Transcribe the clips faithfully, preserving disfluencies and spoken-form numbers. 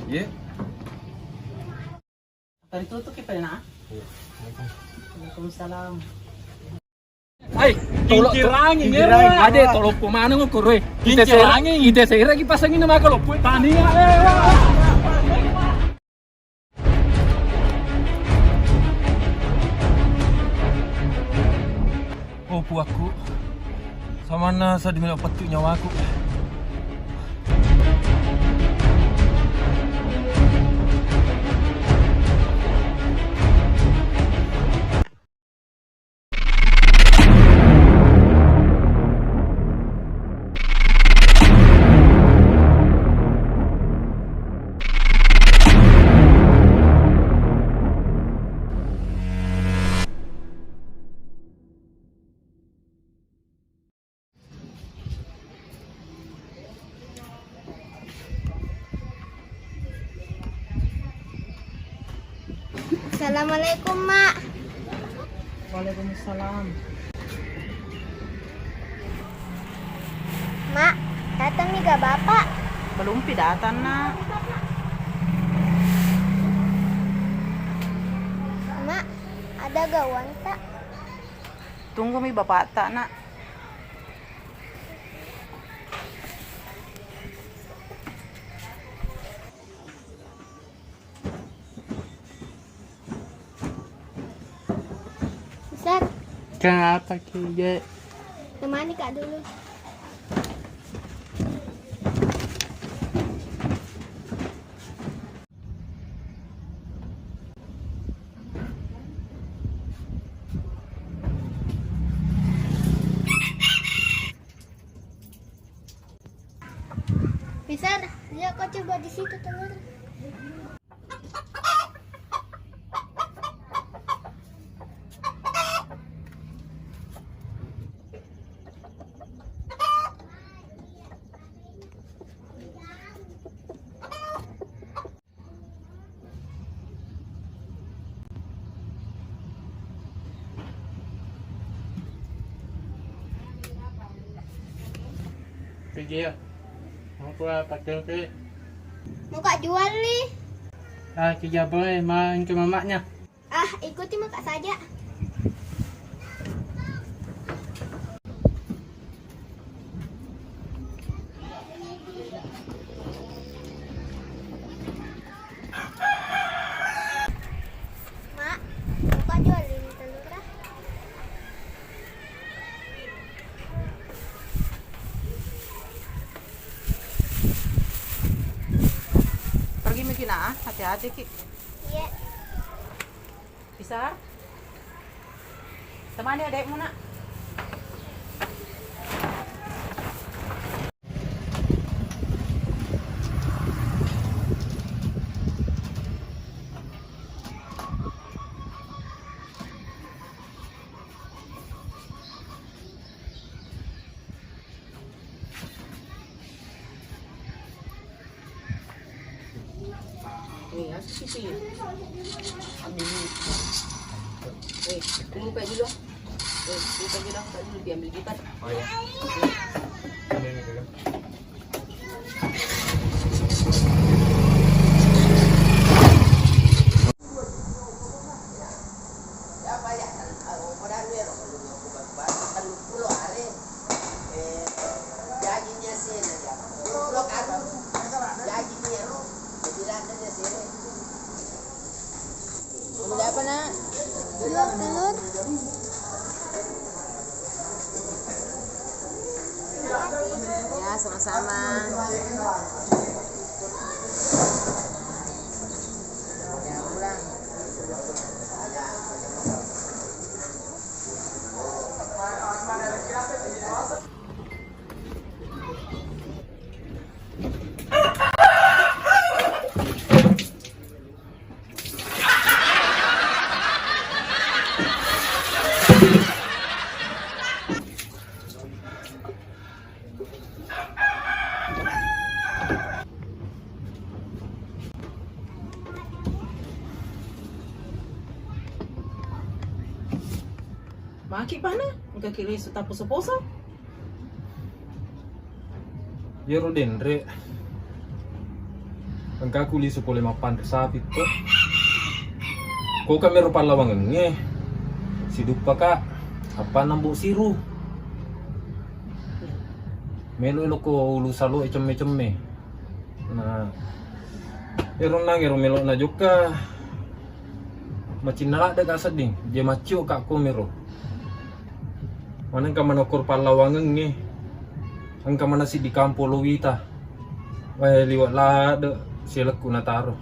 Iya. Tadi tutup kita ya, nak? Iya. Waalaikumsalam. Hai, tolo-, kincirangin, kincirangin, ade, toloppo maneng ukuroi. Kincirangin. Ite sera, ite sera ki pasangin nama kaloppo. Tania, eh, wah. Oh, puakku. Samanna seddi melo pettu nyawaku. Assalamualaikum, Mak. Waalaikumsalam. Mak, datang nih gak Bapak? Belum pi datang, Nak. Mak, ada gauan tak? Tunggu mi Bapak tak, Nak. Besar. Kenapa, Ki? Temani Kak dulu. Besar, lihat kok coba di situ telur. Pigi ya. Mau pula pakai ke? Mau kak jual nih. Ah, kerja apa eh? Main ke mamaknya. Ah, ikuti maka saja. Mak, buka jual ini telur ah. Pergi miki nak, hati-hati ki. Iya. Bisa? Temani adekmu, Nak. Nih, asik sih. Ambil ini. Eh, tunggu kayak dulu. Eh, tunggu kayak dulu. Kayak dulu diambil gitar. Oh iya. Ambil ini dulu. Beli apa, Nak? Telur, telur. Ya, sama-sama. Ya, pulang. Maki pana, engka ki lisu tapposo-poso. Iyaro denre. Engka ku lisu pole mappanre sapi ko. Ko ka mero pallawangengnge. Siduppaka. Appanna Mbok Siru. Melo-elo ko ulu salo e cemme-cemme. Nah, ero nang ero melo na jokka. Macinna ladde ka sedding, je maccio ka komero. Manengka manokor pallawangengnge. Engka mana siddi kampo lo wita. Wae liwe ladde selekku nataro.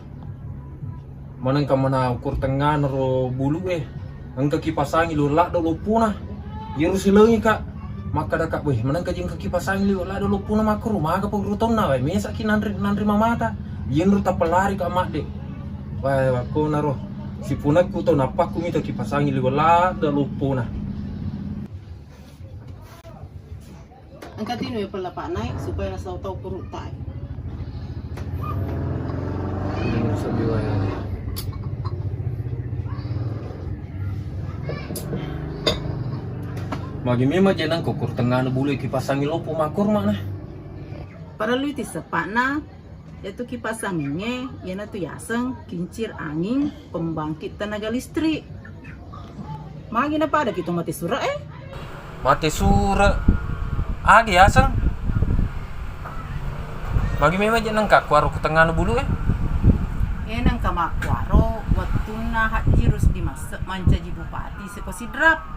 Manengka mana ukur tengngana ro bulu e. Engka kipasangi lo ladde loppona. Yero silengi ka. Makkada ka, weh, manengka jengka kipasangi liwe ladde loppona makkoro, maga poguru tonna, wae, mesa ki nanri, nanri mamata. Yenro tappa lari ka madde. Wae, wakko naro. Sipunakku to nappakku mita kipasangi liwe ladde loppona. Engka tinu ya pella pak naik supaya nasau tau perut tai. Magi memang jenang kokur tengah bulu kipasangi lopo makur mana. Parellu iti sepakna. Iyatu kipas angingnge, iyanatu yaseng kincir angin pembangkit tenaga listrik. Magi napada kitu mate sura e? Mate sura. Agi yaseng? Magi memang je nengka kuaro ku tengngana bulu e? E nengka makkuaro wettunna Hajji Rusdi Masse mancaji bupati seko Sidrap.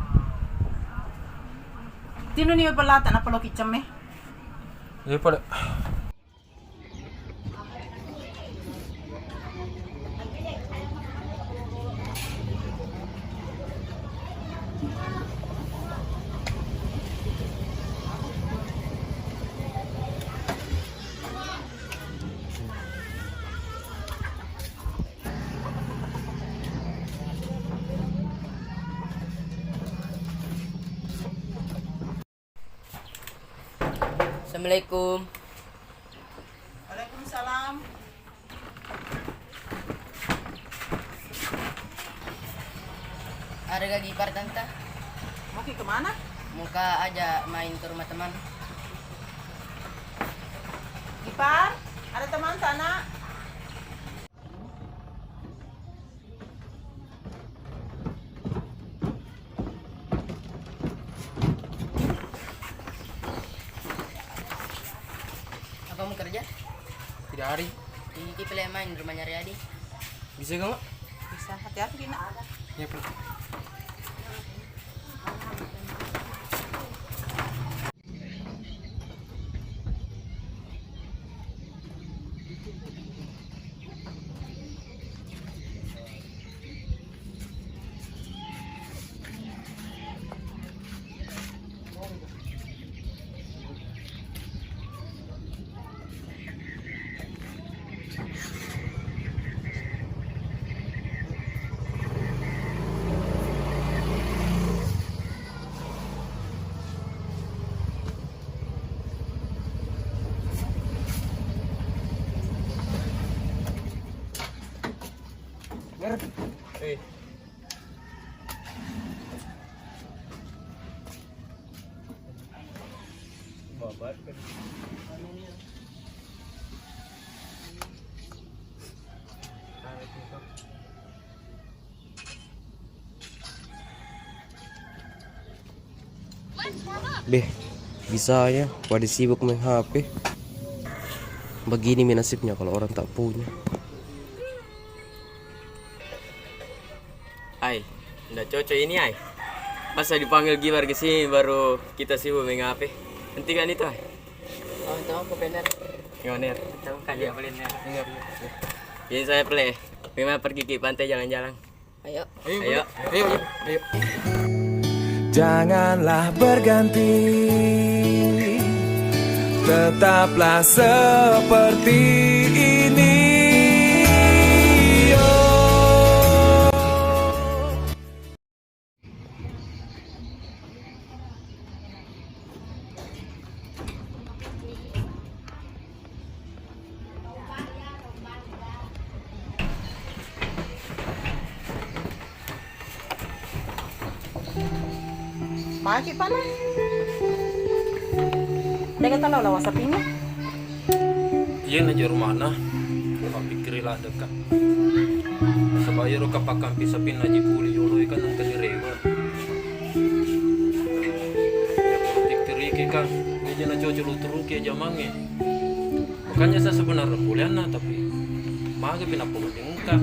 Tinuni pelata napaloki cemme. Iya pada. Assalamualaikum. Waalaikumsalam. Ada gak Gipar, Tante? Mau ki kemana? Mau ka aja main ke rumah teman. Gipar, ada teman sana. Apa mau kerja? Tidak hari. Ini kita main rumahnya Riyadi. Bisa gak, Mak? Bisa, hati-hati, Dina. Ya, Pak. Beh, bisanya pada sibuk main H P. Begini mi nasibnya kalau orang tak punya. Ai, ndak cocok ini, ai. Masa dipanggil Gipar ke sini, baru kita sibuk main H P. Hentikan itu, ai. Oh, itu aku bener. Ngoner. Tahu kan dia bener. Jadi saya play. Memang pergi ke pantai jalan-jalan. Ayo. Ayo, ayo, ayo, ayo. Janganlah berganti, tetaplah seperti ini. Oh. Magi pale. Dega talo lawa sapinna. Iya na jero mana? Pikkiri ladde ka. Nasaba iyaro kapakkampi sapinna Aji Puli yolo kan engka direwe. Pikkiriki kan, meja na cocok lu turuki jamangnge. Makanya saya sebenarnya kuliahna, tapi maga pi nappa wedding engka.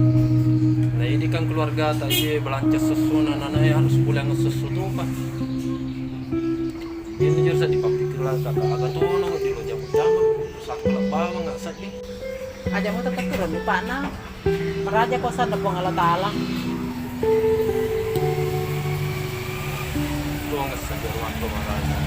Nah, ini kan keluarga tak iya belanja sesuatu, nah, nah, nah, harus kuliah sesuatu kan. Ini jursa dipappikir lah, kakak agak tono di lo jamu-jamu, sakula bawang nggak sedih. Aja mu tetep turun di Pak Nang. Meraja kosan Puang Allah Ta'ala. Tuang saja ruang kemarahan.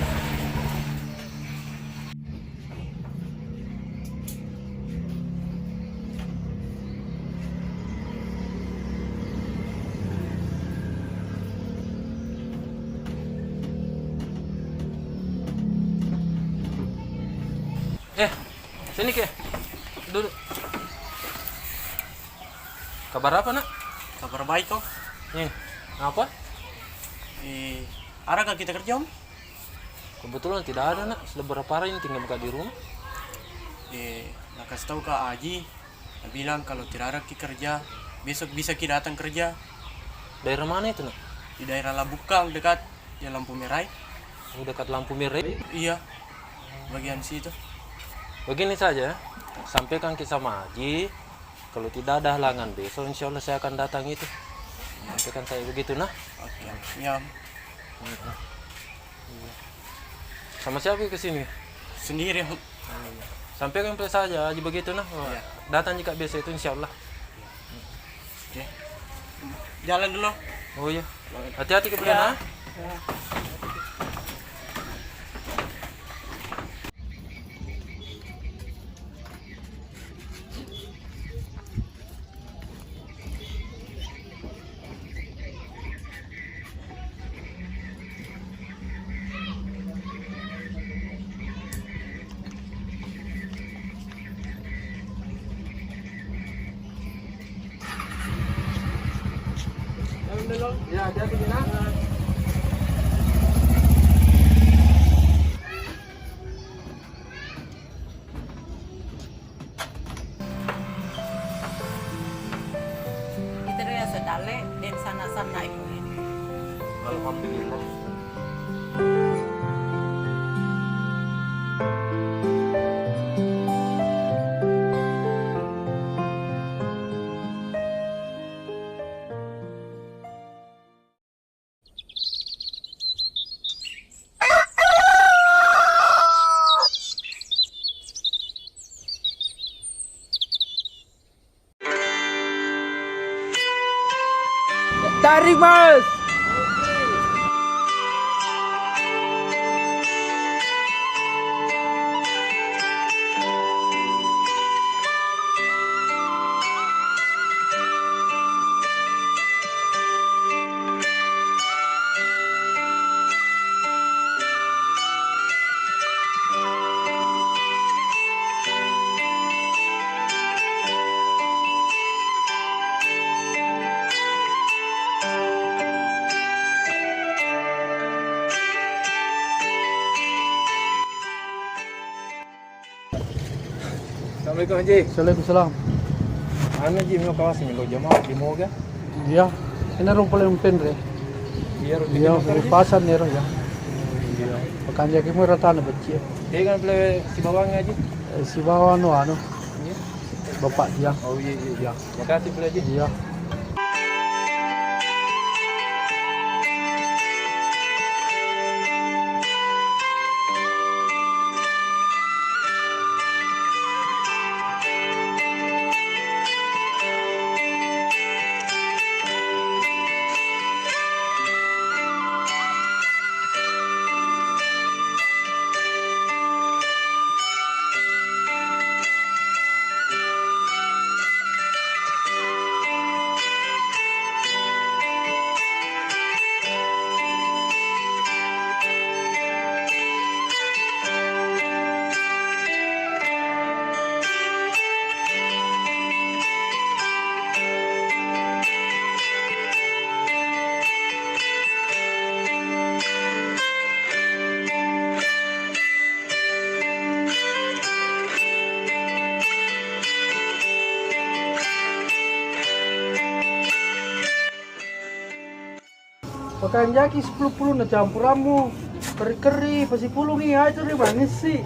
Eh, sini ke. Duduk. Kabar apa, Nak? Kabar baik, Om. Eh, apa? Eh, ada nggak kita kerja, Om? Kebetulan tidak ada, Nak. Sudah berapa hari ini tinggal buka di rumah. Eh, nakasih tahu Kak Aji, dia bilang kalau tidak ada ki kerja, besok bisa ki datang kerja. Daerah mana itu, Nak? Di daerah Labukang, dekat ya lampu merah. Oh, dekat lampu merah. Iya, bagian situ. Begini saja, sampaikan ke sama Aji, kalau tidak ada halangan besok, insya Allah saya akan datang itu. Sampaikan saya begitu, nah. Oke, ya. Iya. Sama siapa ke sini? Sendiri, Om. Sampaikan saja Aji begitu, nah. Iya. Datang jika biasa itu, insya Allah. Oke. Jalan dulu. Oh iya. Hati-hati ke, iya, nah. Ya, hati-hati, Bina. Itereng ase dalle, de' sanna-sanna iko. Alhamdulillah. Tarik, Mas! Assalamualaikum, Haji. Waalaikumsalam. Anu, Ji, mau kawas nih, lo jamaah di Moga? Iya, ini rumput yang penre. Iya, rumput. Iya, yang penre. Pasar nih, ya. Iya. Pekan jaki murah tanah kecil. Dia kan pele si bawang, Haji? Eh, si bawang, anu, anu. Iya. Bapak dia. Oh, iya, iya, iya. Iya. Makasih, Bro Haji. Iya. Pakanjaki sepuluh-puluh na campurammu. Keri-keri, pasipulungi, aja ri mangissi.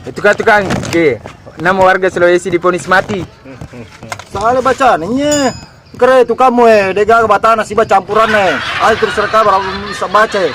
Eh, tukang, tukang. Oke. Enam warga Sulawesi divonis mati. Salah baca nih. Kere tukangmu, eh, degaga batana siba campuranna, eh. Ayo terus reka bara bisa baca, eh.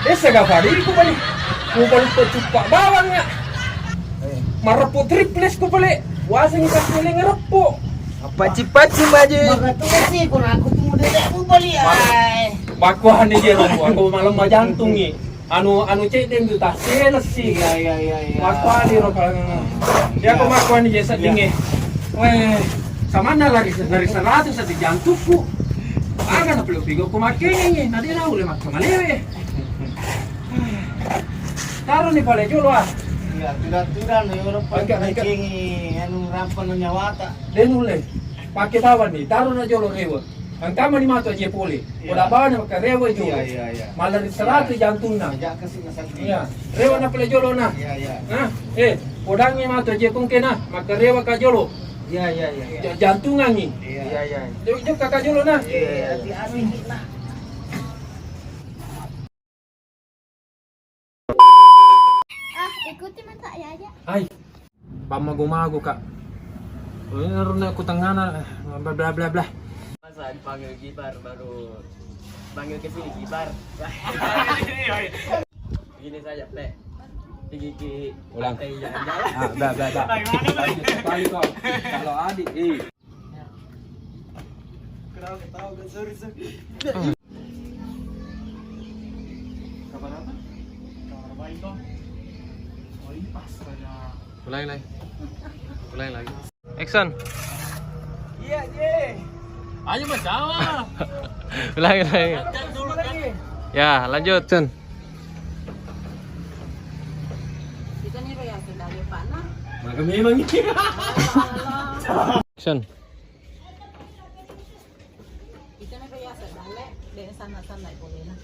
Desa gafari ku bali. Ku bali to cuppa bawang ya. Mareppo triples ku bali. Waseng ka bali ngereppo. Paci-paci maju. Maka tu sih ku aku tunggu dede ku bali ai. Bakuan ni dia aku malam majantung ni. Anu, anu cedde tu tassele si. Iya, iya, iya, iya. Makkuani ro kalau. Ya, ko makkuani je seddingnge. Weh, samanna lari, lari seratus satu jantukku. Aga na pelu pigo ko makkene, na de na ule makka malewe. Taro ni pale jolo ah. Iya, tidak, tidak, no, yoro. Angkat, angkat. Anu rampa no nyawata. De nulle. Pake bawang ni, taro na jolo rewe. Engka mani matu aje pole. Iya. Poda bawang na makarewe jolo. Iya, iya, iya. Malari seratu jantunna. Aja kasih na satu. Iya. Rewe na pale jolo na. Iya, iya. Nah, eh, podangi matu aje kungke na, makarewe ka jolo. Iya, iya, iya, iya. Ja-, jantungangi. Iya, iya. Jok, jok ka jolo na. Iya, iya, iya. Ah, ikuti mata ya aja. Ai. Pammago-mago, Kak. Ini rune ku tengana, bla, bla, bla, bla. Masa dipanggil Gibar baru panggil ke sini Gibar. Gini saja, Ple. Gigi ulang. Lantai jalan-jalan. Ah, bla, bla, bla. Bagaimana, Ple? Balik kau. Kalau adik, eh. Kenapa ketawa, Kak? Sorry, sorry. Kabar apa? Kabar baik, Om. Oh, ini pas saya. Ulangi lagi. Ulangi lagi. Action. Iya, Ji. Ayo, Mas, jawab. Ulangi lagi. Action dulu, kan? Ya, lanjut. Action. Kita nih, Pak, ya, sudah lupa, nah. Maka memang iya. Action. Kita nih, Pak, ya, sudah le-, de sana-sana boleh, nah.